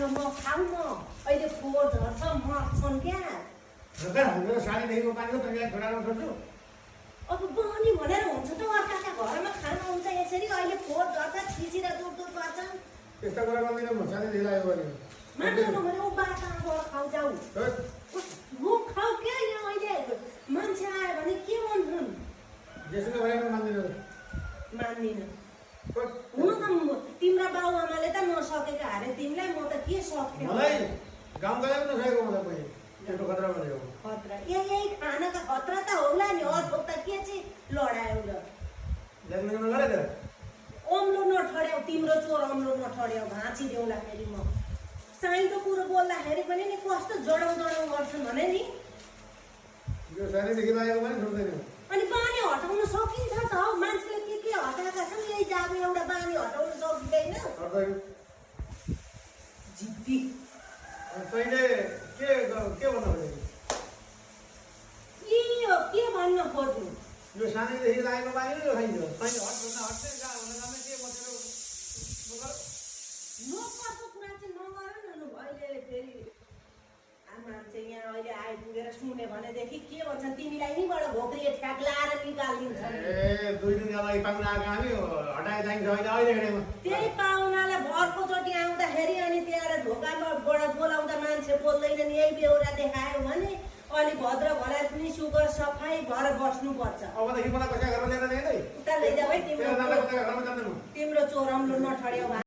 यो म खाऊ न अहिले फोहोर झर्छ मर्छन् क्या मेरो सानीदेखिको पानीको तैँलाई छोडाउन सक्छु अब बहनी भनेर हुन्छ त अर्काका घरमा खाना हुन्छ यसरी अहिले फोहोर झर्छ छिचेर दुध गर्छन् त्यस्ता कुरा गर्दिनँ म सानीदेखि लाग्यो भने मान्छे भने ऊ बाटाबाट खाऊ जाऊ म खाऊ क्या यहाँ अहिले मान्छे आयो भने के भन्छन् जेसुकै भए पनि मान्दिनँ मान्दिनँ हुन त तिम्रा बाबुआमाले त नसकेको हारे तिमीलाई म त के सक्थेँ मलाई गाउँकोलाई पनि नसकेको मलाई पहिले त्यस्तो खतरा भनेको खतरा यही खानाका खतरा त होला नि अर्को त के चाहिँ लडायो र जन्मिनु गरे त अम्लो नठड्याउ तिम्रो चोर अम्लो नठड्याउ भाँची देउला फेरि म साइँको कुरो बोल्दाखेरि पनि नि कस्तो जडाउ जडाउ गर्छन् भने नि यो सानीदेखि लागेको पनि छोड्दैन अनि बानी हटाउन सकिन्छ त हौ मान्छेले के हटाएका छन् यही जाबे एउटा बानी हटाउन सकिँदैन जिद्दी तैँले के भन्नु खोजेको के भन्न खोज्नु यो सानीदेखि लागेको बानी यो खाइन्छ तैँले हट्दैन हट्दै कहाँ भन्दा जाँदै के बसेर नपर्दो कुरा चाहिँ नगर न लु अहिले फेरि मान्छे यहाँ अहिले आइपुगेर सुने भनेदेखि के भन्छन् तिमीलाई यहीँबाट घोक्री ठ्याक लाएर निकालिदिन्छन् ए 2 दिनका लागि पाहुना आएको हामी हटाए चाहिन्छ अहिले हिँडेमा त्यही पाहुनालाई अर्कोचोटि आउँदाखेरि अनि त्यहाँ ढोकाबाट बोलाउँदा मान्छे बोल्दैनन् यही बेहोरा देखायो भने अलिक भद्र भएर पनि सुगर सफाइ भएर बस्नुपर्छ अबदेखि मलाई कसै घरमा लिएर जाँदैन है उता लैजाऊ है घरमा जाँदैन म तिम्रो चोर अम्लो नठड्याउ